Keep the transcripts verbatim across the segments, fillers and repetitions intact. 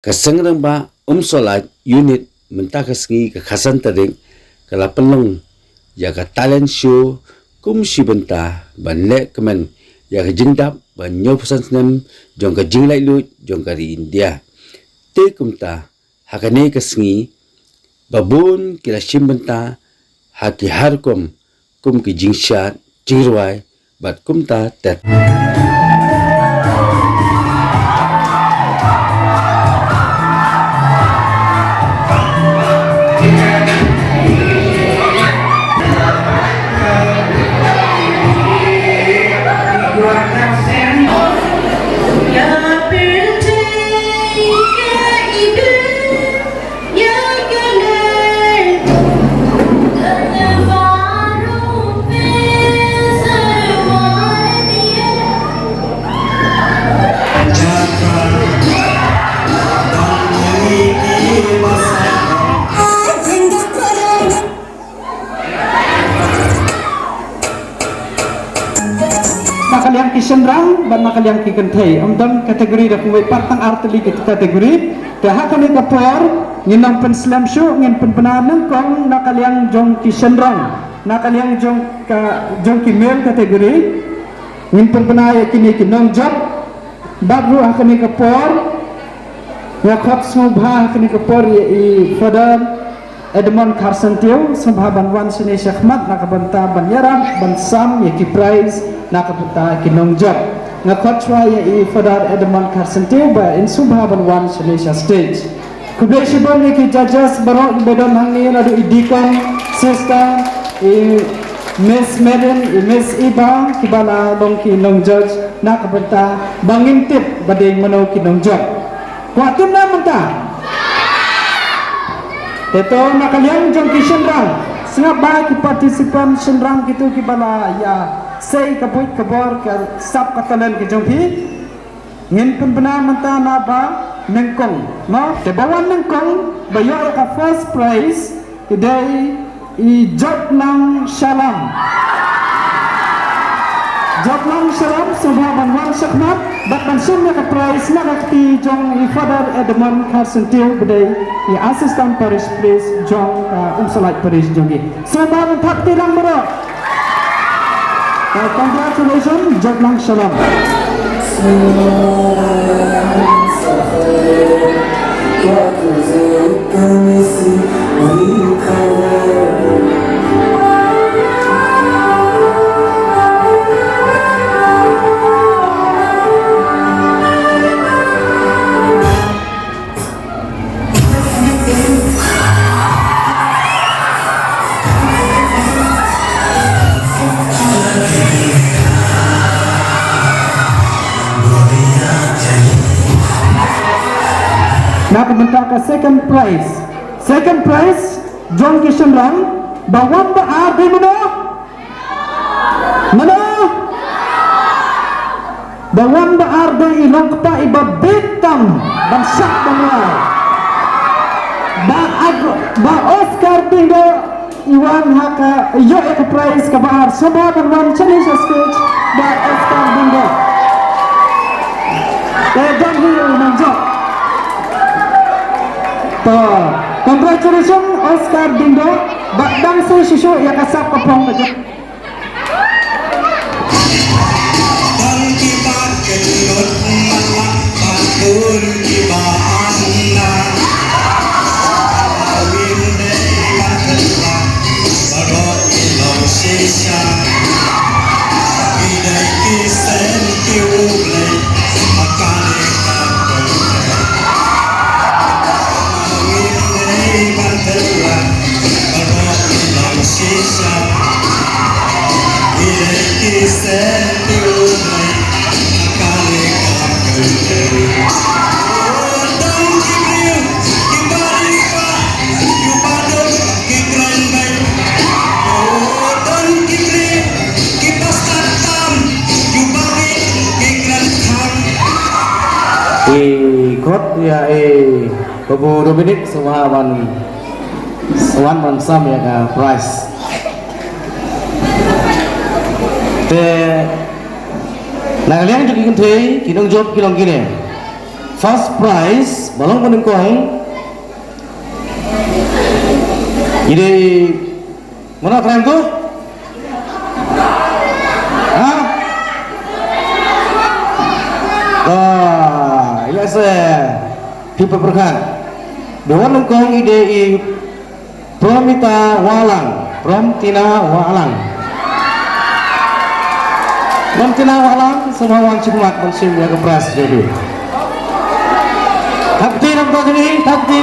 Ka Seng Rangbah Umsohlait Unit mynta ka sngi ka khatsan tarik ka la pynlong ïa ka talent show kum shi bynta ban leh kmen ïa ka jingdap ba hynñiewphew san snem jong ka jinglaitluid jong ka ri India. Te kumta ha kane ka sngi ba bun ki la shim bynta ha ki har kum, kum ki jingshad, jingrwai bad kumta ter. Na ka liang ki shynrang bad na ka liang ki kynthei, ym don category da kumwei pat, tang ar tylli ki category. Te ha kane ka por ngin nang pynslem shuh, ngin pynbna nyngkong na ka liang jong ki shynrang, na ka liang jong ka, jong ki male category ngin pynbna ïa kine ki nongjop. Bad ruh ha kane ka por nga khot sngewbha ha kane ka por ïa i Father Edmund Kharsyntiew, sngewbha ban wan shane shakhmat na ka bynta ban ïarap ban sam ïa ki prize na ka bynta ki nongjop. Nga khot shuwa ïa i Father Edmund Kharsyntiew ba in sngewbha ban wan shane sha stage. Khublei shibun ïa ki judges baroh kiba don hangne, naduh i deacon, sister, i Miss Merin, i Miss Iba, kiba la long ki nongjudge na ka bynta ba ngin tip ba dei mano ki nongjop. Kwah tip ne em mynta? Te to na ka liang jong ki shynrang, sngap ba ki participant shynrang kito kiba la ïa sei ka buit ka bor ka sap ka talent ka jong phi. Ngin pynbna mynta na ba nyngkong, mo? Te ba wan nyngkong ba ïoh ïa ka first prize, i dei i Jotnang Shalam. Jotnang Shalam, sngewbha ban wan shakhmat bad ban shim ïa ka prize na ka kti jong i Father Edmund Kharsyntiew ba dei i Assistant Parish Priest jong ka Umsohlait Parish jong ngi. Sngewbha ban thap kti lang baroh. Uh, congratulations, Jotnang Shalam. Na ka bynta ka second prize. Second prize jong ki shynrang ba wan ba ar dei mano? Mano? Ba wan ba ar dei i nongkpa iba bit tam ban shah ban rai. Ba ag-, ba Oscar Diengdoh i wan ha ka, ïoh ïa ka prize kaba ar. Sngewbha ban wan shane sha stage ba Oscar Diengdoh. Te don hi u nongjop. To, congratulations Oscar Diengdoh. Ba dang shisha ïa ka sap ka phong ka jong. I khot ïa i Babu Dominic, sngewbha ban wan ban sam ïa ka prize. Te na ka liang jong ki kynthei, ki nongjop ki long kine. First prize Ba long ba nyngkong i dei mano kren tu? Ha? Ah, ila se people perkan. Ba wan nyngkong i dei i Promita Wahlang, Promtina Wahlang. Promtina Wahlang, sngewbha wan sha khmat ban shim ïa ka prize jong phi. Thap kti, thap kti, thap kti.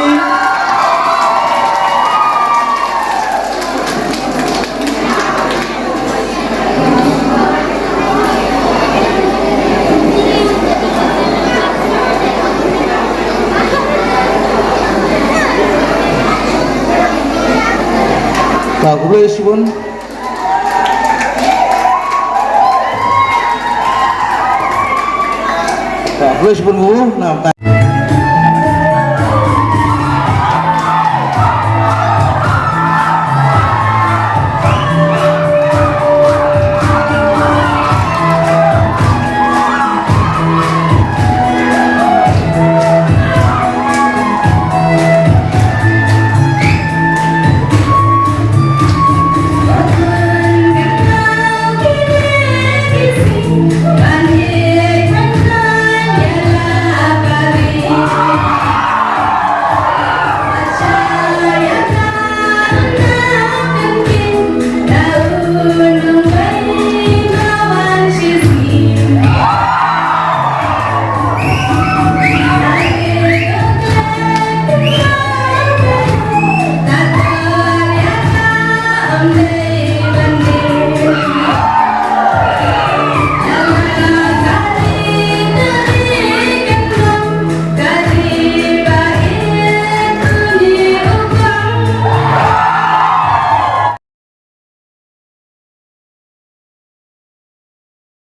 Ka khublei shibun. Ka khublei shibun bu na